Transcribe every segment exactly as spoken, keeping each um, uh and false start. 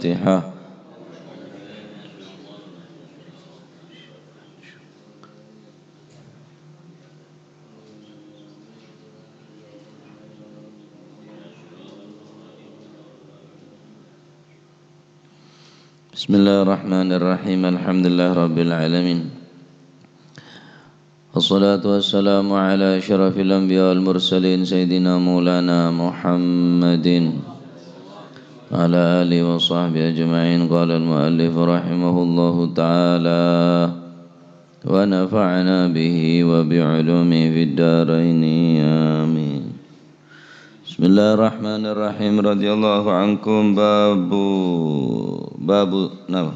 Fatihah. Bismillahirrahmanirrahim. Alhamdulillahirabbil alamin. Wassalatu wassalamu ala asyrafil anbiya wal mursalin sayyidina maulana Muhammadin wa ala alihi wa sahbihi ajma'in. Qala al-muallif rahimahullahu ta'ala wa nafa'ana bihi wa bi ulumihi fid daraini. Amin. Bismillahirrahmanirrahim. Radhiyallahu ankum. Babu, babu, napa?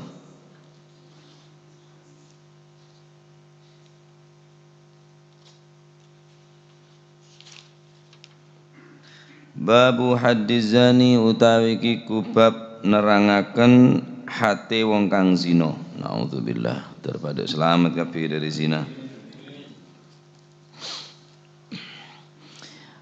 Babu haddiz zani utawi kiku bab nerangaken hate wong kang zina. Naudzubillah, terpada selamat kabeh dari zina.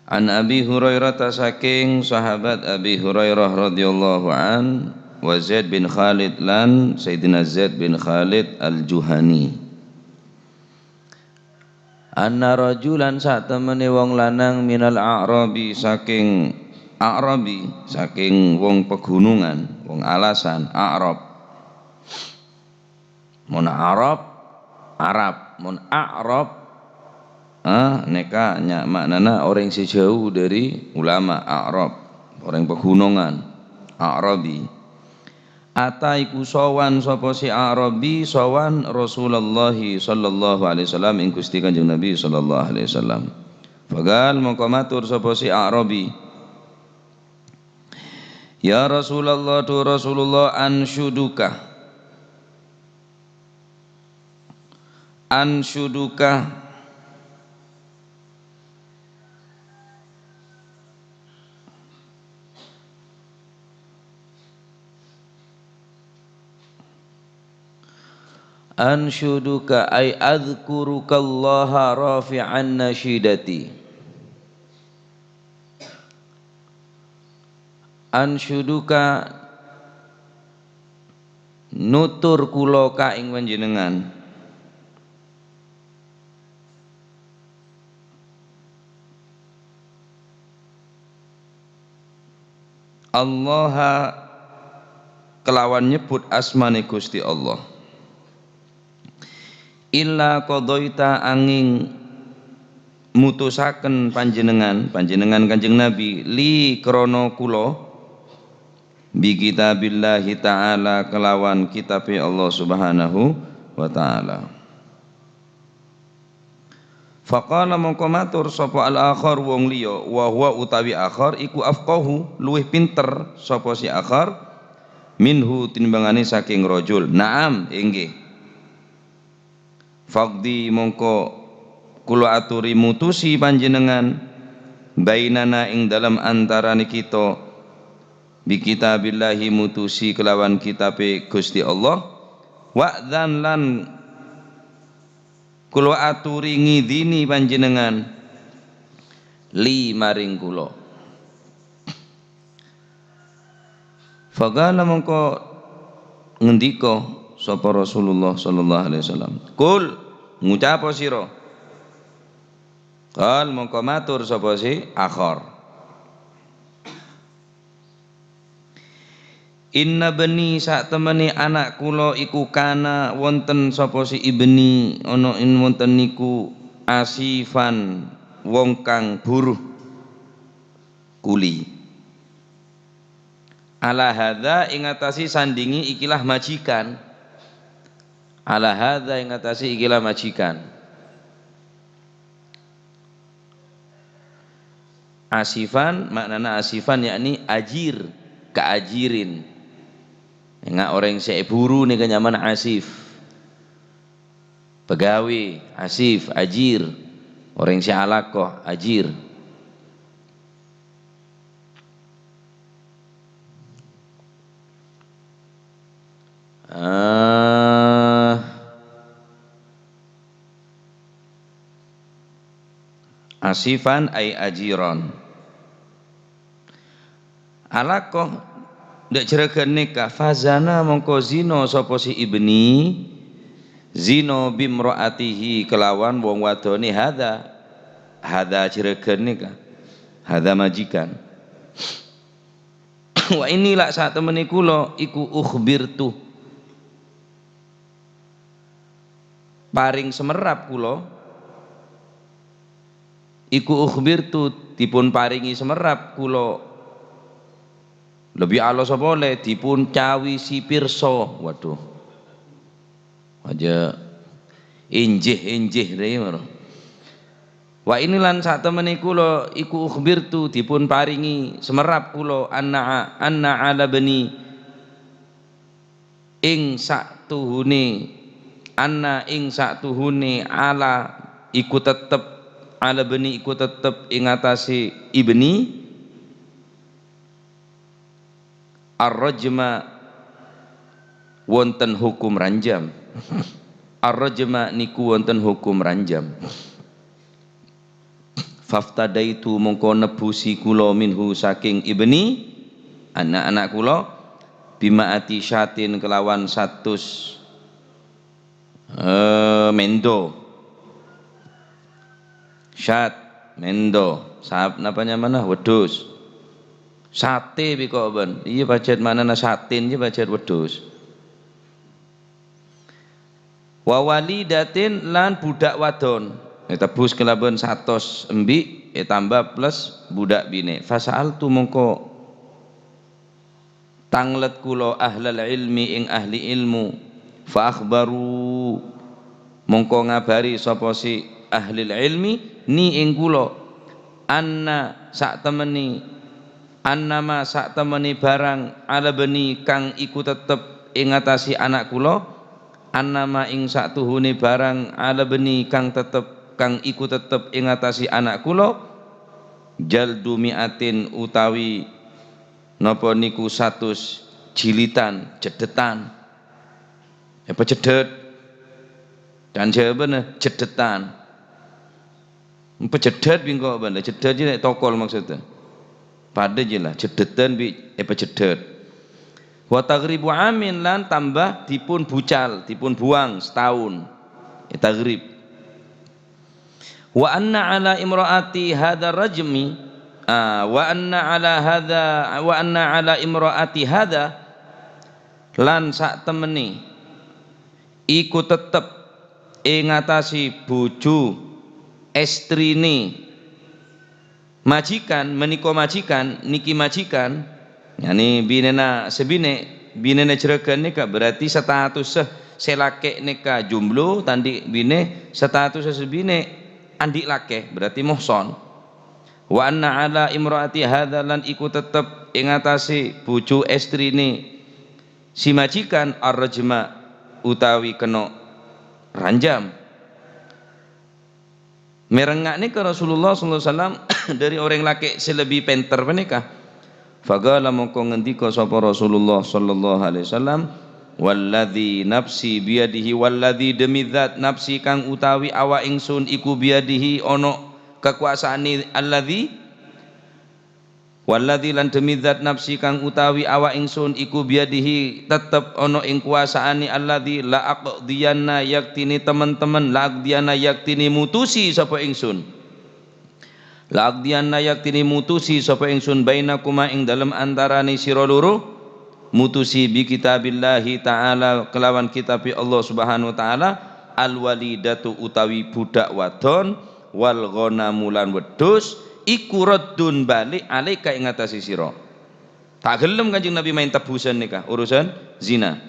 An Abi Hurairah, saking sahabat Abi Hurairah radhiyallahu an, wa Zaid bin Khalid, lan Sayyidina Zaid bin Khalid Al-Juhani. Anna rajulan, satemene wong lanang, minal a'rabi, saking a'rabi, saking wong pegunungan, wong alasan, a'rab. Mon Arab, Arab. Mon a'rab, eh, neka nya-, maknana oreng se jauh dari ulama, a'rab, oreng pegunungan, a'rabi. Ata iku sowan sapa si a'rabi, sowan Rasulullah sallallahu alaihi wasallam, ing Gusti Kanjeng Nabi sallallahu alaihi wasallam. Faqal, mongko matur sapa si a'rabi, "Ya Rasulullah, duh Rasulullah, ansyuduka." Ansyuduka. Ansyuduka ay adzkurukallaha rafi'an nasyidati. Ansyuduka, nutur kula ka ing panjenengan. Allaha, kelawan nyebut asmane Gusti Allah. Illa qadaita, anging mutusaken panjenengan, panjenengan Kanjeng Nabi, li, krana kula, bi kitabillahi ta'ala, kelawan kitabe Allah Subhanahu wa Ta'ala. Faqala, mongko matur sapa al-akhar, wong liya, wa huwa, utawi akhar iku afqahu, luwih pinter sapa si akhar, minhu, tinimbangane saking rajul. Na'am, inggih. Faqdi, mongko kula aturi mutusi panjenengan, bainana, ing dalem antarane kita, bi kitabillahi, mutusi kelawan kitabe Gusti Allah, wa'dzan, lan kula aturi ngidini panjenengan, li, maring kula. Faqala, mongko ngendika sapa Rasulullah sallallahu alaihi wasallam, "Qul," ngucapa sira. Qal, mongko matur sapa si akhar, "Inna bani, satemene ana' kula iku kana wonten sapa si ibni, ana in wonten niku asifan, wong kang buruh." Kuli. Ala hadza, ing atase sandingi ikilah majikan. Ala hadza, ing atase ikilah majikan. Asifan, maknana asifan yakni ajir, kaajirin. Enga' oreng se eburu neka nyamana asif. Pegawe, asif, ajir. Oreng se alako, ajir. Ah, asifan ay ajiron. Alako, Dâ' jhârâghân nèka, fazana mongko zina sapa si ibni, zina bimra'atihi kelawan wong wadoné hadza. Hadza jhârâghân nèka. Hadza majikan. Wa inni la satemene kula iku ukhbirtu. Paring semerap kula. Iku ukhbirtu dipun paringi semerap kula. Lebbi alosa pole dipun cawisi pirsa. Waduh. Aja enjih-enjih re maro. Wa inni lan satemene kula iku ukhbirtu dipun paringi semerap kula anna, anna ala bani ing satuhune, anna ing satuhune ala iku tetep, ala bani iku tetep ing atase ibni, ar-rajma wonten hukum ranjam. Ar-rajma niku wonten hukum ranjam. Faftadaitu mongko nebbusi kula minhu saking ibni, ana'-ana' kula, bima'ati syatin kelawan satus, eh, mendo. Syat, mendo. Sap-, napa nyamana? Wedhus. Sate biko ban. Iya pajat manana satin, iya pajat wedhus. Wa walidatin lan budhak wadon, etebus kalaban satos embi', etamba plus budhak bine'. Fasa'altu mongko tanglet kula ahlal ilmi ing ahli ilmu. Fa akhbaru mongko ngabari sapa si ahlil ilmi ni ing kula. Anna satemeni, annama satemeni barang alabani kang iku tetep ing atase ana' kula, annama ing satuhune barang alabani kang tetep, kang iku tetep ing atase ana' kula, jaldu mi'atin utawi napa niku satus jilitan, jedhetan. Apa jedhet? Kan jawabana jedhetan. Pejedhet bingko bân, jedhet jâ' tokol maksudnya. Padâ jâ' la, jedhetan bi' epejedhet. Wa taghribu amin lan tambah dipun bucal, dipun buang setahun. Ya, taghrib. Wa anna ala imraati hadza rajmi, ah, wa anna ala hadza, wa anna ala imraati hadza, lan sak temene iku tetep ing atase bojo, estrine, majikan, menika majikan, niki majikan, yani binena sabine, binena jeragan nika berarti status se lake nika jomblo, tandi bine, status sabine andi' lake, berarti muhson. Wa anna ala imraati hadza, lan iku tetep ing atase bojo estrine si majikan ar-rajma utawi keno' ranjam. Merengnga'ne ka Rasulullah sallallahu alaihi wasallam dhari oreng lake' se lebbi penter paneka. Faqala, mongko ngendika sapa Rasulullah sallallahu alaihi wasallam, "Walladzi nafsi biyadihi, walladzi demi zat nafsi kang utawi awak ingsun iku biyadihi ono kakuasaane alladzi." Walladzi lan demi zat nafsi kang utawi awak ingsun iku biyadihi tetep ana ing kuwasaane alladzi la aqdiyanna yaktine temen-temen la aqdiyanna yaktine mutusi sapa ingsun. La aqdiyanna yaktine mutusi sapa ingsun bainakuma ing dalem antarane sira loro mutusi bi kitabillahi ta'ala kelawan kitabe Allah Subhanahu wa ta'ala al walidatu utawi budak wadon wal ghanamu lan wedhus, iku raddun bali' alaika ing atase sira. Ta' gelem Kanjeng Nabi main tebusan nika, urusan zina.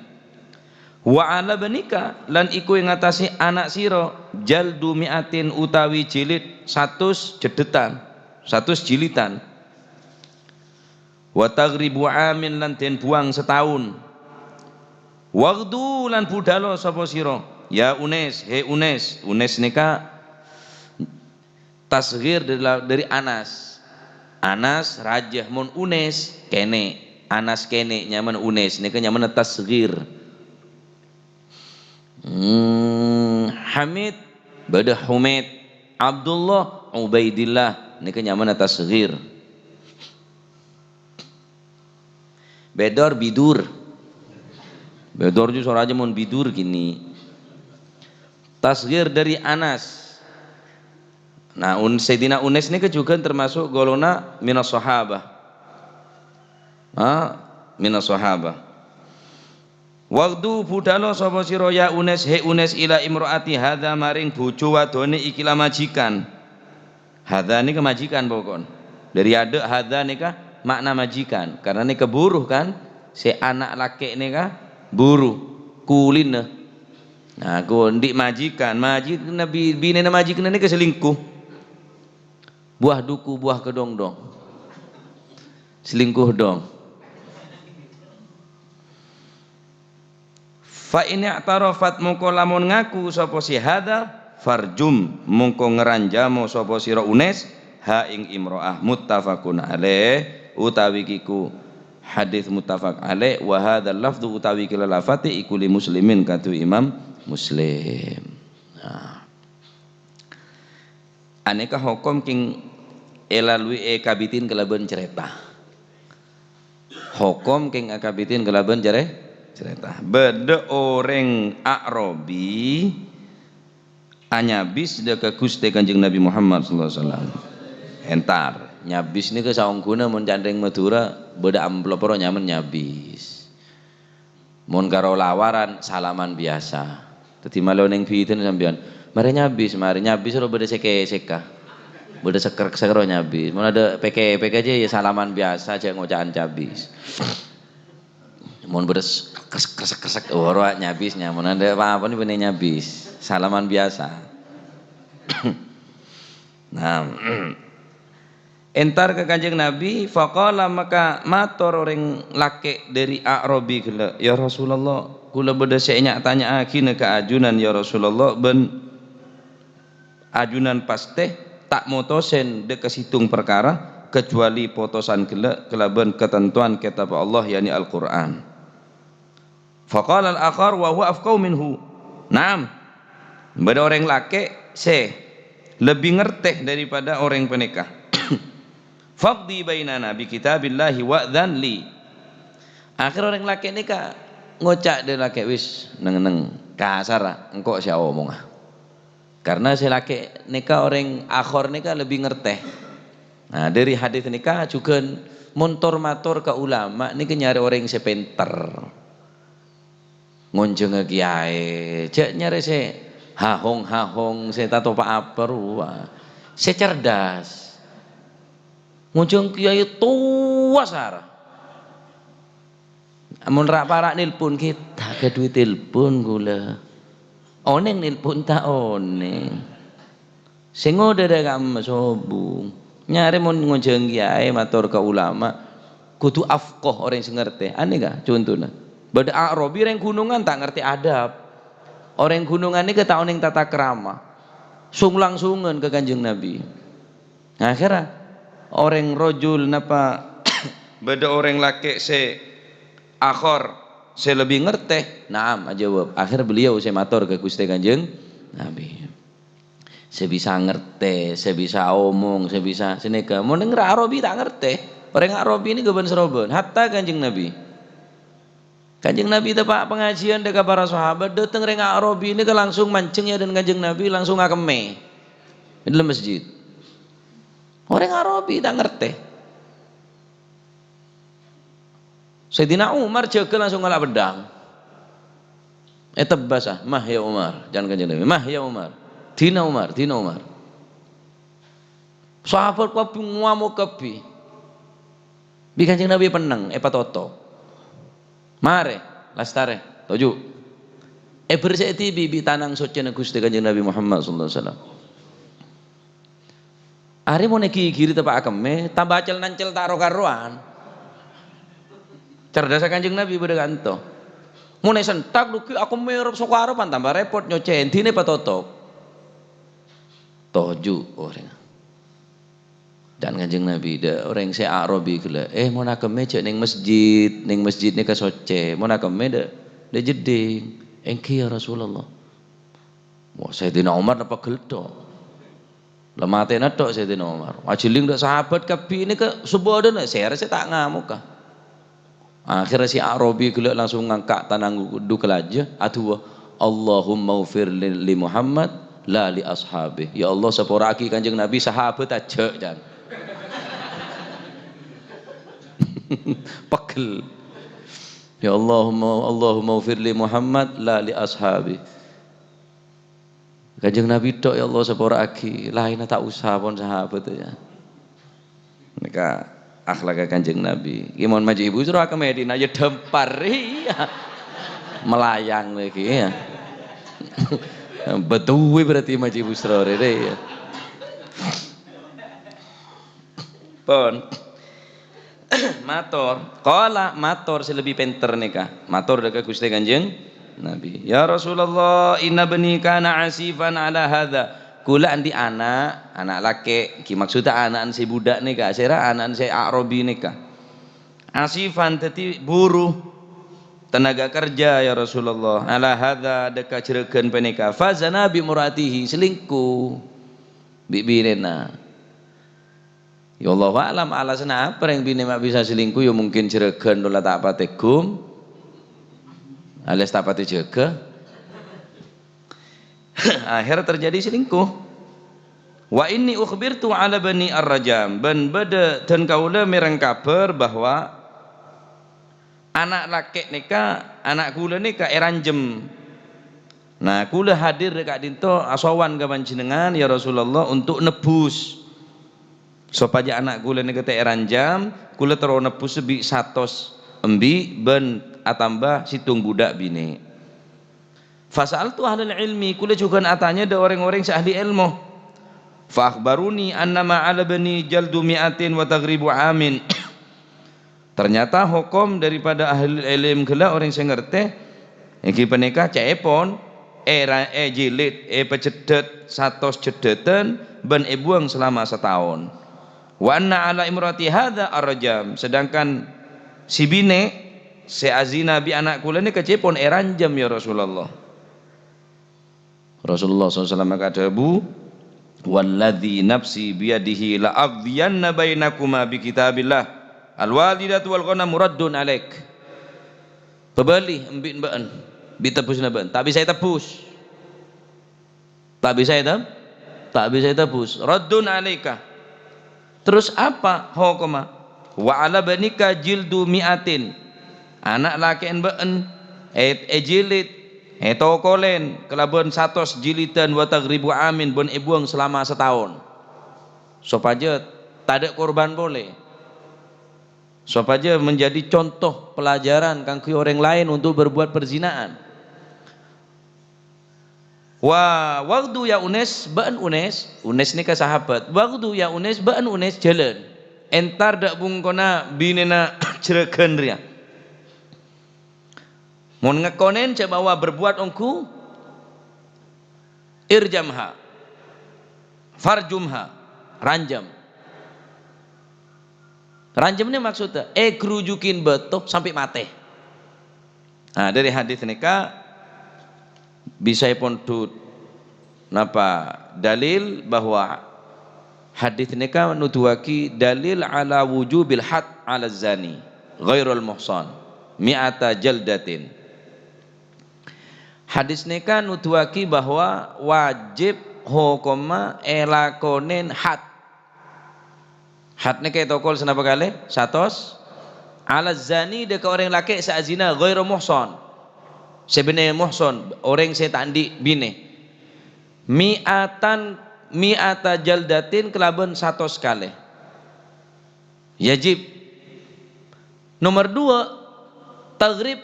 Wa ala banika, lan iku ing atase ana' sira, jaldu mi'atin utawi jilid satus jedhetan, satus jilitan. Wa taghribu amin lan den buang setaun. Waghdu lan budhalo sapa sira, ya Unes, he Unes. Unes nika tasghir dari, dari Anas. Anas raja, mon Unes kene. Anas kene nyaman Unes, nika nyamana tasghir. Hmm, Hamid, bada Humaid. Abdullah, Ubaidillah, nika nyamana tasghir. Bedor, bidur. Bedor ju sora aja mon bidur gini. Tasghir dari Anas. Nah, Un-, Sayyidina Unes nèka juga termasuk golongan minas sahabah. Ha? Minas sahabah. "Waghdu, budhâlâ sapa sira, ya Unes, he Unes, ila imra'ati hadza, maring bojo wadoné iki la majikan." Hadza nèka majikan pokon. Dari adâ' hadza nèka makna majikan. Karena nèka buru kan, sè ana' lakè' nèka buru, kulina. Nah, ko ndi' majikan, majikan bi-, binèna majikan nèka selingkuh. Buah duku, buah kedondong. Selingkuh dong. "Fa in i'tarafat, mongko lamun ngaku sapa si hadza, farjum, mongko ngranjamo sapa sira Unes, ha ing imro'ah." Muttafaqun alaih, utawi kiku hadis muttafaq alaih, wa hadzal lafdzu, utawi kila lafate iku li Muslimin, kadu Imam Muslim. Nah. Anèka hokom kèng èlalui èkabidhin kalabân carèta. Hokom kèng èkabidhin kalabân carè-, carèta. Bâdâ orèng A'rabi anyabis dâ' ka Ghustè Kanjeng Nabi Muhammad sallallahu alaihi wasallam. Entar, nyabis nèka saongghuna mon ca'na rèng Madhurâ bâdâ amplop ro nyamana nyabis. Mon karo lawaran, salaman biyasa. Dâddhi malolo neng bidhâna sampèyan, "Marè nyabis, marè nyabis," ro bâdâ sè kèsèka. Bâdâ sekrek-sekrek ro nyabis. Mon adâ' pèkè-pèkè jâ, ya salaman biyasa, jhâ' ngoca'an cabis. Mon bâdâ s-, kres-, kresek-kresek, oh, ro nyabis, nya. Mon adâ' apa-apa nè bânnè nyabis. Salaman biyasa. Nah, entar ka Kanjeng Nabi, faqala, maka mator orèng lakè' dâri A'rabi ghellâ', "Ya Rasulullah, kaulâ bâdâ sè nya'-tanya'aghina ka ajunan, ya Rasulullah, bân ajunan pastè ta' motosèn dâ' ka sèttong parkara, kecuali potosan ghellâ' kalabân katantowan Kètab Allah, yakni Al-Qur'an." Faqala al-akhar wa huwa afqahu minhu. Naam. Bâdâ orèng lakè' sè lebbi ngartè daripada orèng panèka. "Faqdi bainana bi kitabillahi wa'dzan li." Akhèr orèng lakè' nèka ngoca' dâ' lakè', "Wis, neng-enneng, kasar, engko' sè aomonga." Karna sè lakè' nèka orèng akhor nèka lebbi ngartè. Nah, dâri hadis nèka jhughân mon tor-mator ka ulama nèka nyarè orèng sè pènter. Ngonjhângnga kèyaè, jhâ' nyarè sè hahong-hahong, sè ta' topa' apa rowa. Sè cerdas. Ngonjhâng kèyaè towa sara. Mon ra'-para' nelpon, "Ghi, ta' ghâdhuwi telpon kaulâ." Onèng nelpon ta' onèng. Sè ngodâ dâ' kamma sobung. Nyarè mon ngonjhâng kèyaè mator ka ulama, kodhu afqah, orèng sè ngartè. Anèka contona. Bâdâ A'rabi rèng ghunongan ta' ngartè adab. Orèng ghunongan nèka ta' onèng tata krama. Song-langsungan ka Kanjeng Nabi. Akhèrra orèng rajul napa bâdâ orèng lakè' sè akhor sè lebbi ngartè? "Naam," ajâwâb. Akhèr beliau sè mator ka Ghustè Kanjeng Nabi. Sè bisa ngartè, sè bisa omong, sè bisa sanèka. Mon orèng A'rabi ta' ngartè. Orèng A'rabi nèka bân-sarobân. Hatta Kanjeng Nabi. Kanjeng Nabi teppa' pangajiân dâ' ka para sahabat, dâteng rèng A'rabi nèka langsung manjheng è adâ'na Kanjeng Nabi, langsung akemmè è dâlem masjid. Orèng A'rabi ta' ngartè. Sayyidina Umar jâgâ langsung ngala' peddhâng. Ètebbhâsa, "Mah ya Umar," can Kanjeng Nabi, "Mah ya Umar. Dina Umar, dina Umar." Sahabat kabbhi ngamok kabbhi. Bi' Kanjeng Nabi penneng, èpatotop. "Marè, lastarè, toju'." Èberse'è dhibi' bi' tanang soccèna Ghustè Kanjeng Nabi Muhammad sallallahu alaihi wasallam. Arè mon èghighiri teppa' akemmè, tamba cel-nancel ta' ro-karowan. Cerdhâssa Kanjeng Nabi bâdâ kanto. Mon èsenthak dhuggi' akemmè rep-, sokarebbhân tamba repot nyoccè, èndina èpatotop. Toju' orèng. Can Kanjeng Nabi, dâ' orèng sè A'rabi ghellâ', "Eh, mon akemmè jhâ' neng masjid, neng masjid nèka soccè. Mon akemmè dâ', dâ' jeddhing." "Èngghi, ya Rasulullah." Wah, Sayyidina Umar napa geltho. La matèna tok Sayyidina Umar. Ajhâling dâ' sahabat kabbhi nèka sabâdâna, sèra sè ta' ngamoka. Akhirnya si Arabi ghellâ' langsung ngangka' tanang du kalaja, adu'a, "Allahummaghfir li, li Muhammad, la li ashabi." "Ya Allah, sapora'aghi Kanjeng Nabi, sahabat ajâ'," can. Pegel. "Ya Allahumma, Allahummaghfir li Muhammad, la li ashabi." Kanjeng Nabi tok, "Ya Allah, sapora'aghi, laènna ta' osa pon sahabat ya." Nèka akhlakka Kanjeng Nabi. Ki mon maji' busro ka Medina ya dhâmpar, iyâ. Melayang lagi ya. Betuwi berarti maji' busro rè, ya. Pon. Mator, qala, mator sè lebbi pènter nèka. Mator dhâ' ka Ghustè Kanjeng Nabi, "Ya Rasulullah, inna bani kana asifan ala hadza." Kaulâ andi' ana', ana' lakè', ghi maksudda ana'na sè bhudhâk nèka, sèra ana'na sè Arabi nèka. Asifan dhâddhi buru, tenaga kerja, ya Rasulullah, ala hadza, dhâ' ka jhârâghân panèka. Fazana bi imra'atihi, selingkuh bi' binèna. Ya, Allahu a'lam, alasanna apa rèng binè ma' bisa selingkuh, ya mungkin jhârâghân la ta' patè ghum, alias ta' patè jâgâ. Akhir terjadi selingkuh. "Wa inni ukhbirtu ala bani ar-rajam," bân bâdâ, dan kaulâ mèreng kabhâr bahwa ana' lakè' nèka, ana' kaulâ nèka èranjhem. Nah, kaulâ hadir è ka'dinto asowan ka panjhennengngan, ya Rasulullah, untuk nebbhus. Sopajâ ana' kaulâ nèka ta' èranjhem, kaulâ terro nebbhus bi' satos embi' bân atamba sèttong bhudhâk binè'. Fasa'altu ahlal ilmi, kaulâ jhughân atanya dhâ' rèng-orèng sè ahli èlmo. Fa akhbaruni anna ma 'ala bani jaldu mi'atin wa taghribu 'amin. Ternyata hokom daripada ahli ilm ghellâ' orèng sè ngartè, èngghi panèka ca'èpon èra-, èjilid, èpajheddhât satos jeddhâdhân, bân èbuwâng salama sataon. Wa anna 'ala imra'ati hadza ar-rajam, sedangkan si binè' sè azina bi' ana' kaulâ nèka ca'èpon èranjhem, ya Rasulullah. Rasulullah sallallahu alaihi wasallam adhâbu, "Walladzi nafsi biyadihi la aqdiyanna bainakuma bi kitabillah. Al-walidatu wal ghanamu raddun 'alaik." Pabâli embi' bâ'ân, bi' tebbhusna bâ'ân. Ta' bisa ètebbhus. Ta' bisa èteb-, ta' bisa ètebbhus. Raddun 'alaika. Terros apa hokomma? "Wa 'ala banika jildu mi'atin." Ana' lakè'en bâ'ân è-, èjilid, ètokolèn kalabân satos jilidhân, "wa taghribu 'amin," bân èbuwâng salama sataon. Sopajâ tadâ' korban polè. Sopajâ menjadi contoh pelajaran kaangghuy orèng laèn untuk berbuat perzinahan. Wa, waghdu ya Unes, bâ'ân Unes, Unes nèka sahabat. Waghdu ya Unes, bâ'ân Unes, jhâlân. Entar dhâ' bungkona binèna jhârâghân rèya. Mon ngèkonèn jhâ' bâ berbuat ongghu, irjamha, farjumha, ranjhem. Ranjhem nè maksodda ègrujukin bâto sampè' matè. Nah, dhâri hadis nèka bisa èpon dhu-, napa, dalil bahwa hadis nèka nuduwaghi dalil 'ala wujubil hadd 'ala zani ghairul muhsan mi'ata jaldatin. Hadis nèka nuduwaghi bahwa wajib hokomma èlakonèn hadd. Hadd nèka ètokol sanapa kalè? Satos. 'Ala zani dhâ' ka orèng lakè' sè azina ghairu muhsan. Sè binè muhsan, orèng sè ta' andi' binè. Mi'atan, mi'ata jaldatin kalabân satos kalè. Yajib. Nomer dua, taghrib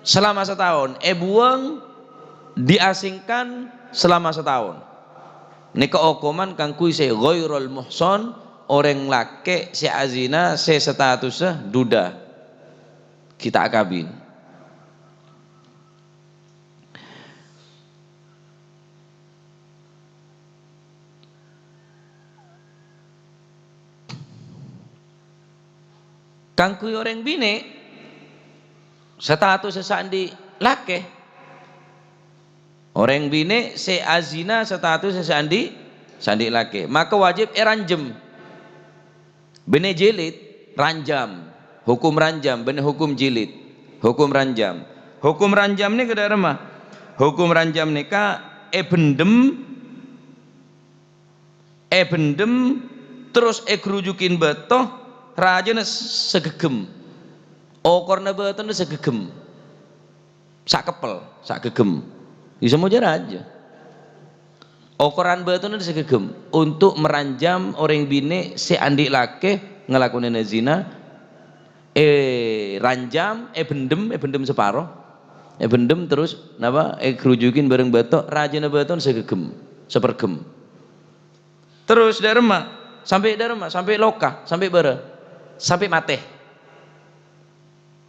selama sataon. Èbuwâng, diasingkan selama sataon. Nèka okoman kaangghuy sè ghairul muhsan, orèng lakè' sè azina sè statussa duda. Ghi' ta' akabin. Kaangghuy orèng binè', statussa sè andi' lakè. Orèng binè' sè azina statussa sè andi', sè andi' lakè. Maka wajib èranjhem. Binè jilid, ranjam. Hukum ranjam bân hukum jilid. Hukum ranjam. Hukum ranjam nèka dhâ' remma? Hukum ranjam nèka èbhendhem, èbhendhem, terros ègrujukin bâto, rajâna sageggem. Okoranna bâtona sageggem. Sakeppel, sageggem. Bisa moja rajâ. Okoran bâtona sageggem untuk meranjam orèng binè' sè andi' lakè ngalakonè zina, èranjam, èbhendhem, èbhendhem saparo, èbhendhem terros napa, ègrujukin bhâreng bâto, rajâna bâtona sageggem, sapergem. Terros dhâ' remma, sampè' dhâ' remma, sampè' loka, sampè' bârâ, sampè' matè.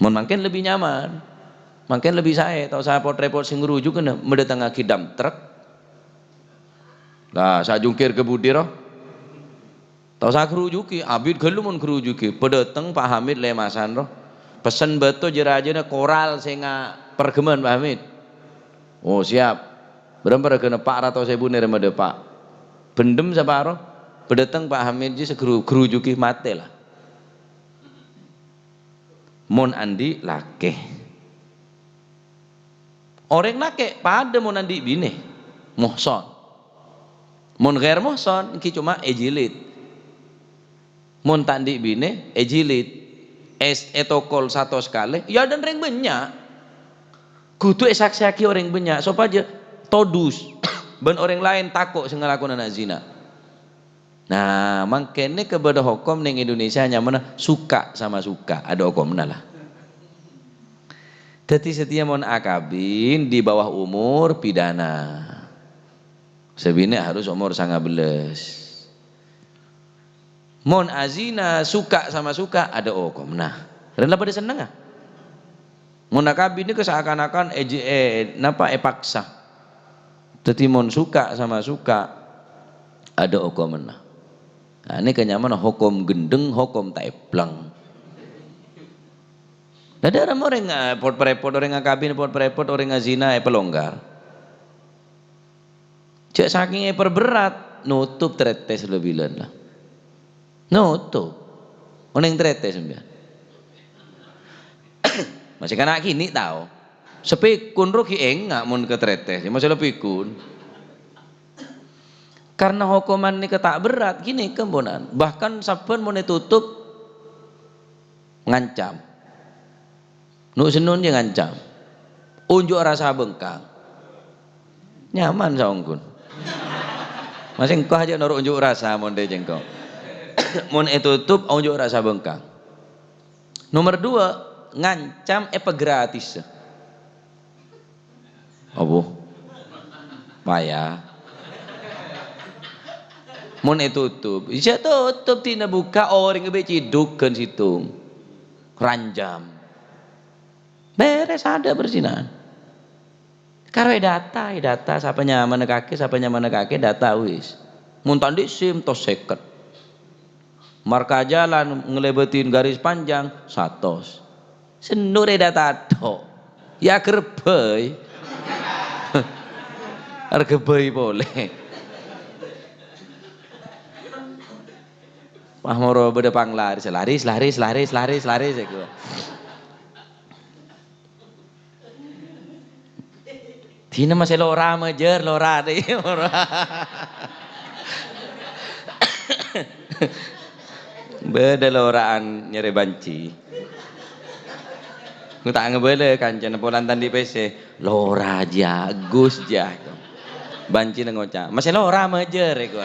Mon mangkèn lebbi nyaman, mangkèn lebbi saè, ta' osa pot-rèpot sè ngrujuk, kènè' madâtengngaghi dump truck. Lah, sajungkir ka budi, ro? Ta' osa grujugi, abit ghâllu mon grujugi. Padâteng Pak Hamid lèmasan, ro. Pesen bâto jâ-rajâna koral sè nga-, pergeman, Pak Hamid. Oh, siap. Bârâmpa règhâna? Pa' ratos èbu nèrèma dâpa'. Bhendhem saparo. Padâteng Pak Hamid jâ sè gru-, grujugi, matè, lah. Mon andi' lakè. Orèng lakè' padâ mon andi' binè, muhson. Mon ghair muhson, èngghi coma èjilid. Mon ta' andi' binè, èjilid. È-, ètokol satos kalè, ya, dân rèng bânnya'. Kodhu èsaksèyaghi orèng bânnya', sopajâ todus, bân orèng laèn tako' sè ngalakonana zina. Nah, mangkèn nèka bâdâ hokom neng Indonesia nyamana suka sama suka, adâ hokomna, lah. Dhâddhi, satèya mon akabin di bawah umur pidana. Sè binè' harus umur sanga bellâs. Mon azina suka sama suka, adâ hokomna. Rèn la padâ sennengnga. Mon akabin nèka seakan-akan èj-, è-, napa, èpaksa. Dhâddhi, mon suka sama suka, adâ hokomna. Nah, nèka nyamana hokom ghendheng, hokom taèplèng. Lah, dhârâmma orèng, eh, pot-parèpot, orèng akabin pot-parèpot, orèng azina èpalonggar. Jhâ' sakèng èperberat, notop trètes la bilân, lah. Notop. Onèng trètes sampèyan. Masih kana' kènè' tao. Sapèkon ro ghi' enga' mon ka trètes, masih la pèkon. Karena hokoman nèka ta' berrat, ghi nèka, ponan. Bahkan sabbhân mon ètotop, ngancam. Nu'-sennon jâ ngancam. Onjhu' arassa bengkang. Nyaman saongghuna. Masè engko' jhâ' noro' onjhu' arassa mon dâ' cengko'. Mon ètotop, onjhu' arassa bengkang. Nomer dua, ngancam èpagratis. Apa? Paya. Mon ètotop, jhâ' totop, dina bukka' orèng bi' cidhughân sèttong. Ranjam. Bherres, adâ' perzinahan. Karo èdata, èdata, sapa nyamana kakè, sapa nyamana kakè, data wis. Mon ta' andi' SIM, tos sèket. Marka jalan ngalèbâdhin garis panjang, satos. Sè noro' èdata tho'. Ya, aghârbây. Aghârbây polè. Wah, moro bâdâ panglaris, laris, laris, laris, laris, laris, èko. Dina masè lora majâr, lora dâ', lora. Bâdâ lora'an nyarè banci. Ku ta' ngabâlâ kancana polana ta' andi' pèssè. "Lora jâ, Gus jâ." Bancina ngoca', "Masè lora majâr," èko.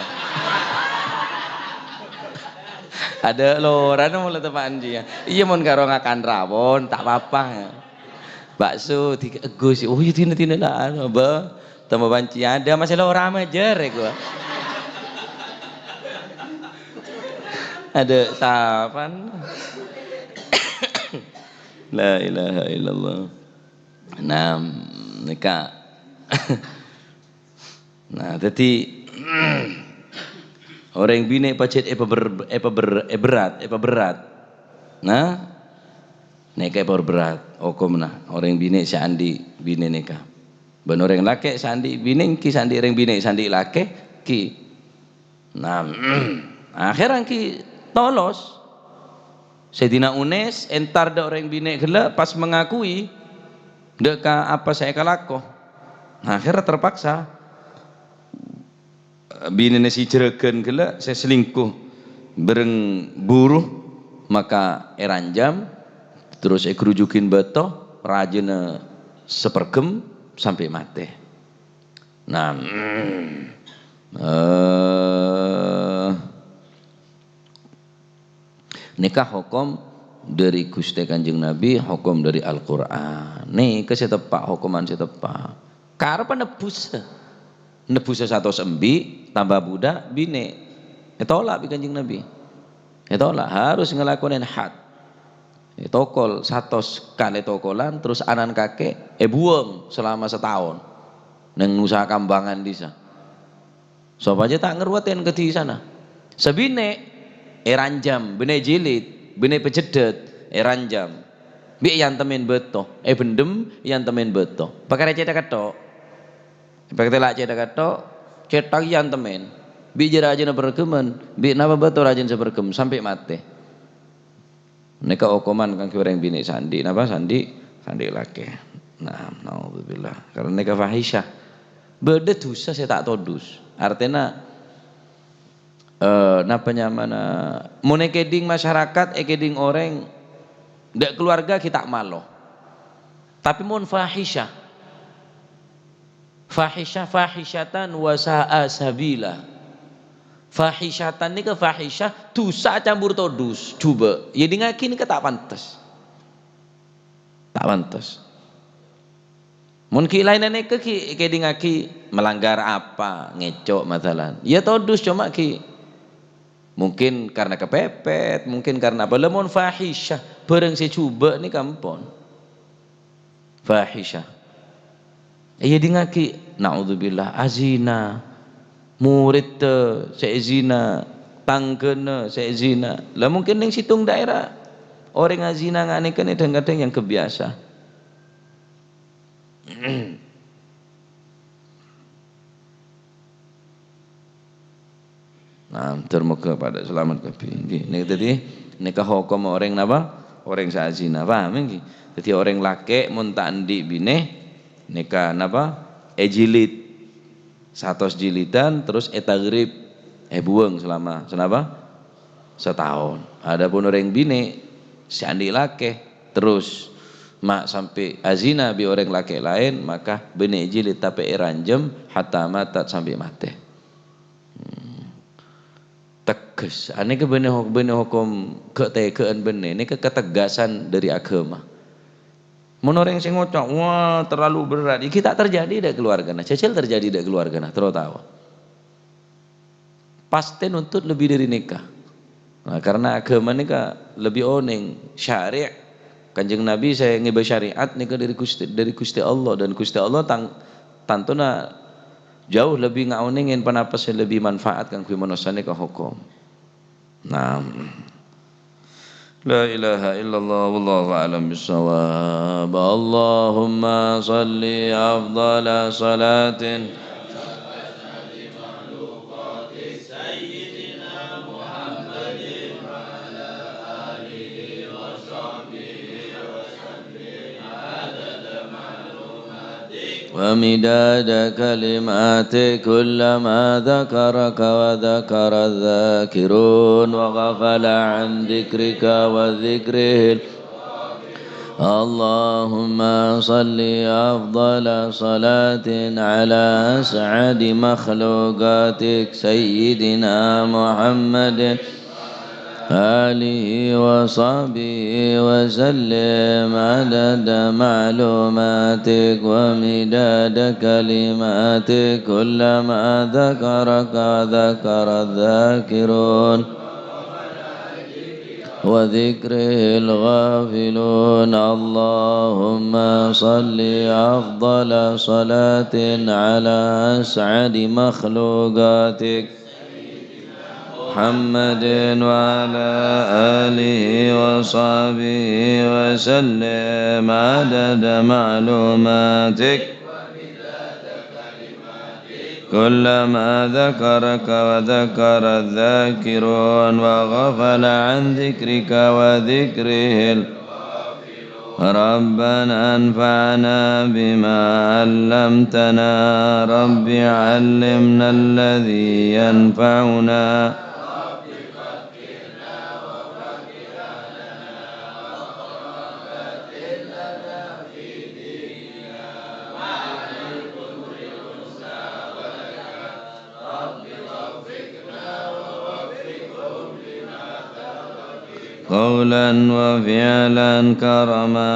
Adâ' lorana mola teppa'an jiyâ. Iyâ, mon karo ngakan rawon, ta' apa-apa. Bakso, di-, Gus, oh, iyâ, dina-dina la, anu, bâ. Tama banci adâ', masè lora majâr, èko. Adâ' sapan. La ilaha illallah. Nah, nèka. Nah, dhâddhi, orèng binè' pajhât èpaber-, èpaber-, èberrat, èpaberrat. Nah, nèka èpaberrat hokomna orèng binè' sè andi' binè nèka. Bân orèng lakè' sè andi' binè èngghi sè andi' orèng binè' sè andi' lakè' èngghi. Nah, akhèrra èngghi tolos. Sayyidina Unes entar dâ' orèng binè' ghellâ' pas mengakui dâ' ka apa sè èkalako. Akhirnya terpaksa. Binèna sè jhârâghân ghellâ' sè selingkuh bhâreng buru, maka èranjam, terros èghrujughi bâto, rajâna saperghem sampè' matè. Nah, eh, Nèka hokom dhâri Ghustè Kanjeng Nabi, hokom dhâri Al-Qur'an. Nèka sè teppa', hokoman sè teppa'. Karebbhâ nebbhusa. Nebbhusa satos embi', tamba budhâk, binè'. Ètola' bi' Kanjeng Nabi. Ètola', harus ngalakonè had. Ètokol satos kalè tokolan, terros anan kakè èbuwâng selama sataon. Neng Nusa Kambangan dhisa. Sopajâ ta' ngarowatè ka dhisana. Sabinè' èranjam, binè' jilid, binè' pajheddhât, èranjam. Bi' èantemè bâto, èbhendhem, èantemè bâto. Pakarè cèthagghâ tho'. Pakatèla' cèthagghâ tho', cèthagghâ èantemè. Bi' jâ-rajâna pargheman, bi' napa bâto rajâna saparghem, sampè' matè. Nèka okoman kaangghuy orèng binè' sè andi', napa? Sè andi', sè andi' lakè. Nah, naudzubillah. Karena nèka fahisyah. Bâdâ dhusa sè ta' todus. Artèna, eh, napa nyamana? Mon èkèdhing masyarakat, èkèdhing orèng, dâ' keluarga ghi' ta' malo. Tapè mon fahisyah, Fahisyah, fahisyatan wa sa'a sabila. Fahisyatan nèka fahisyah, dhusa campur todus, jhubâ'. Yâ, èdingngaghi nèka ta' pantes. Ta' pantes. Mon ghi' laènna nèka ghi' èkèdingngaghi melanggar apa, ngèco' masalan. Yâ todus, coma ghi' mungkin karena kepepet, mungkin karena apa. Lamon fahisyah, bhârâng sè jhubâ' nèka ampon. Fahisyah. Èyèdingngaghi, naudzubillah, azina, moriddhâ sè èzina, tangghâna sè èzina. Lah mungkin neng sèttong daerah, orèng azina nganèka nè dhâng-kadhâng yang kebiasa. Nah, moghâ-moghâ padâ salamet kabbhi. Ngghi. Nèka dhâddhi, nèka hokom orèng napa? Orèng sè azina. Paham, ngghi? Dhâddhi, orèng lakè' mon ta' andi' binè, nèka napa? Èjilid. Satos jilidan, terros ètagrib, èbuwâng selama, sanapa? Sataon. Adapun orèng binè' sè andi' lakè', terros ma' sampè' azina bi' orèng lakè' laèn, maka bânnè èjilid tapè èranjam hatta matat, sampè' matè. Hmm. Tegas. Anèka bânnè hok-, bânnè hokom ga'-tega'an bânnè. Nèka ketegasan dhâri aghâma. Mon orèng sè ngoca', "Wah, terlalu berat," iki ta' terjadi dâ' keluargana. Jhâjhâl terjadi dâ' keluargana, terro tao. Pastè nuntut lebbi dhâri nèka. Nah, karena aghâma nèka lebbi onèng, syari', Kanjeng Nabi sè ngèbâ syariat nèka dhâri Ghustè, dhâri Ghustè Allah, dan Ghustè Allah tang-, tantona jauh lebbi ngaonèngè ponapa sè lebbi manfaat kaangghuy manossa nèka hokom. Naam. La ilaha illallah, wallahu a'lam bissawab. Allahumma salli afdhala salatin. ومداد كلماتك، كلما ذكرك وذكر الذاكرون وغفل عن ذكرك وذكره. اللهم صل أفضل صلاة على أسعد مخلوقاتك سيدنا محمد آله وصحبه وسلم عدد معلوماتك ومداد كلماتك، كلما ذكرك ذكر الذاكرون وذكره الغافلون. اللهم صل أفضل صلاة على أسعد مخلوقاتك محمد وعلى آله وصحبه وسلم عدد معلوماتك. كلما ذكرك وذكر الذاكرون وغفل عن ذكرك وذكره ال-، ربنا انفعنا بما علمتنا، رب علمنا الذي ينفعنا. قولا وفعلا كرما.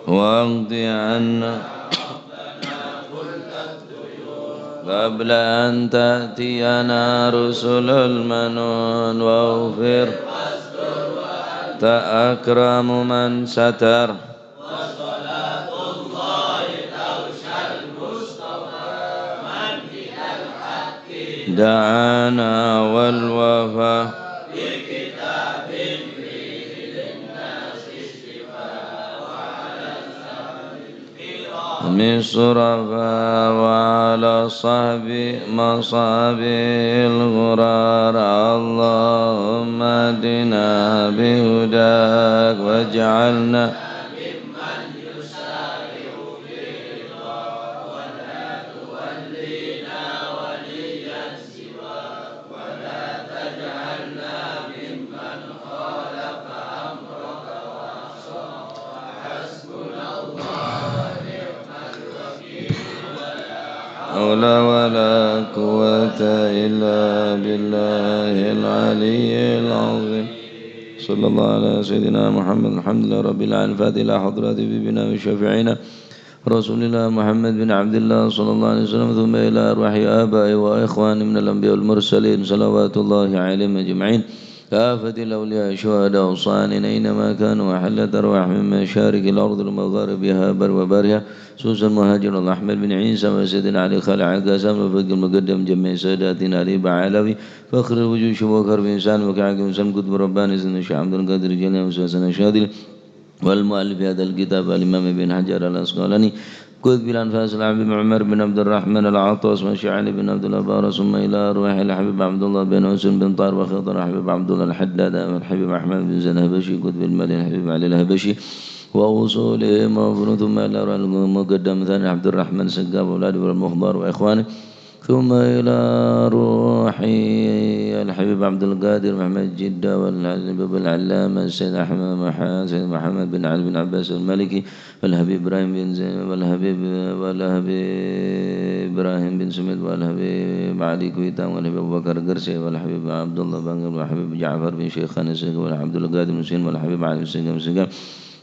واقض عنا قبل أن تأتينا رسل المنون واغفر، أنت أكرم من ستر. دعانا والوفا. من الشرفاء وعلى صحب مصابيح الغرار. اللهم اهدنا بهداك واجعلنا حول ولا قوة إلا بالله العلي العظيم. صلى الله على سيدنا محمد. الحمد لله رب العالمين. الفاتحة إلى حضرة حبيبنا وشفيعنا رسول الله محمد بن عبد الله صلى الله عليه وسلم، ثم إلى أرواح آبائه وإخوانه من الأنبياء والمرسلين، صلوات الله عليهم أجمعين، كافة الأولياء الشهداء الصالحين أينما كانوا، وحلت أرواحهم من مشارق الأرض ومغاربها بر وبرها، خصوصا مهاجر الله أحمد بن عيسى وسيدنا علي خلع قاسم وفقه المقدم جميع ساداتنا علي بعلوي فخر الوجود شبوكر بن سالم وكعك بن سالم قطب رباني سيدنا الشيخ عبد القادر الجيلاني وسيدنا الشاذلي والمؤلف هذا الكتاب الإمام ابن حجر العسقلاني، قطب الأنفاس الحبيب عمر بن عبد الرحمن العطاس والشيخ علي بن عبد الله بارس، ثم إلى أرواح الحبيب عبد الله بن حسين بن طاهر وخضر الحبيب عبد الله الحداد والحبيب أحمد بن زيد الحبشي، قطب المدينة الحبيب علي الحبشي وأصولهم وفروعهم، ثم إلى أرواح المقدم ثاني عبد الرحمن سقاف وأولاده والمخضر وإخوانه، ثم إلى روح الحبيب عبد القادر محمد جدة والحبيب العلامة السيد أحمد مح-، سيد محمد بن علي بن عباس المالكي والحبيب إبراهيم بن زين والحبيب، والحبيب إبراهيم بن سميد والحبيب علي كويتان والحبيب أبو بكر قرسي والحبيب عبد الله بانقل والحبيب جعفر بن شيخان السيخ والحبيب عبد القادر مسكين والحبيب علي مسكين مسكين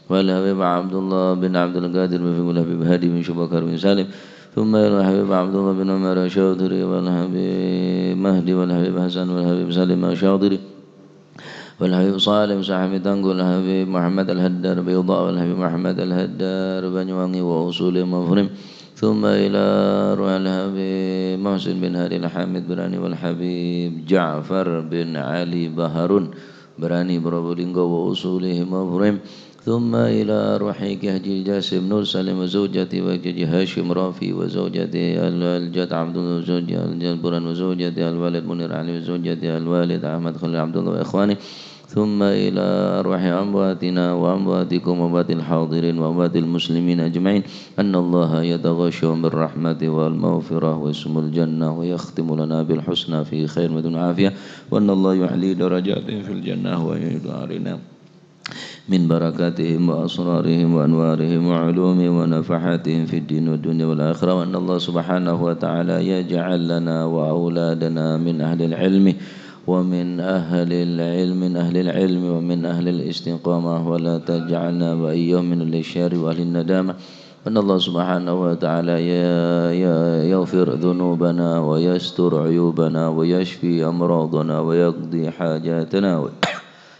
والحبيب عبد الله بن عبد القادر بن فيق والحبيب هادي بن شبكر بن سالم، ثم إلى الحبيب عبد الله بن عمر الشاطري والحبيب مهدي والحبيب حسن والحبيب سالم الشاطري والحبيب صالح صاحب تنقل والحبيب محمد الهدار بيضاء والحبيب محمد الهدار بنيواني وأصول مفرم، ثم إلى روح الحبيب محسن بن هادي الحامد براني والحبيب جعفر بن علي بهارون براني بروبولينغو وأصولهم مفرم، ثم إلى روح كي حجي جاسم نور سالم وزوجته وكي حجي هاشم رافي وزوجته الوالد جد عبد الله وزوجته الجد بران وزوجته الوالد منير علي وزوجته الوالد أحمد خليل عبد الله وإخوانه، ثم إلى أرواح أمواتنا وأمواتكم وأموات الحاضرين وأموات المسلمين أجمعين، أن الله يتغشاهم بالرحمة والمغفرة ويسكنهم الجنة ويختم لنا بالحسنى في خير والعافية، وأن الله يعلي درجاتهم في الجنة ويعيد علينا من بركاتهم وأسرارهم وأنوارهم وعلومهم ونفحاتهم في الدين والدنيا والآخرة، وأن الله سبحانه وتعالى يجعل لنا وأولادنا من أهل العلم ومن أهل العلم، من أهل العلم ومن أهل الاستقامة، ولا تجعلنا وإياهم من أهل الشر وأهل الندامة. وأن الله سبحانه وتعالى ي-، ي-، يغفر ذنوبنا ويستر عيوبنا ويشفي أمراضنا ويقضي حاجاتنا و-،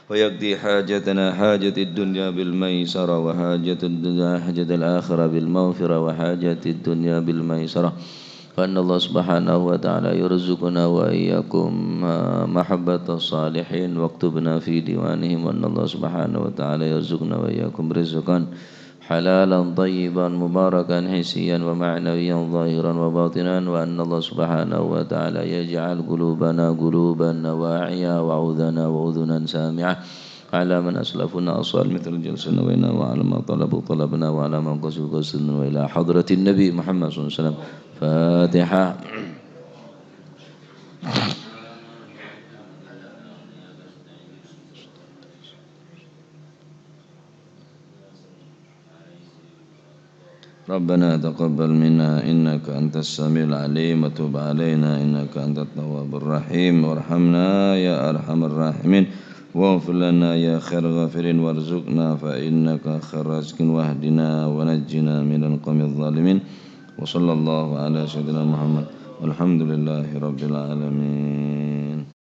ويقضي حاجتنا حاجة الدنيا بالميسرة، وحاجة الدنيا حاجة الآخرة بالمغفرة، وحاجة الدنيا بالميسرة. وأن الله سبحانه وتعالى يرزقنا وإياكم، آه، محبة الصالحين، واكتبنا في ديوانهم. وأن الله سبحانه وتعالى يرزقنا وإياكم رزقا حلالا طيبا مباركا حسيا ومعنويا ظاهرا وباطنا، وأن الله سبحانه وتعالى يجعل قلوبنا قلوبا واعية وأذنا وأذنا سامعة على من أسلفنا أصال مثل جلسنا وإنا وعلى ما طلبوا طلبنا وعلى ما قصدوا قصدنا وإلى حضرة النبي محمد صلى الله عليه وسلم. فاتحة. ربنا تقبل منا إنك أنت السميع العليم، وتب علينا إنك أنت التواب الرحيم، وارحمنا يا أرحم الراحمين، واغفر لنا يا خير الغافرين، وارزقنا فإنك خير الرازقين، واهدنا ونجنا من القوم الظالمين. وصلى الله على سيدنا محمد، والحمد لله رب العالمين.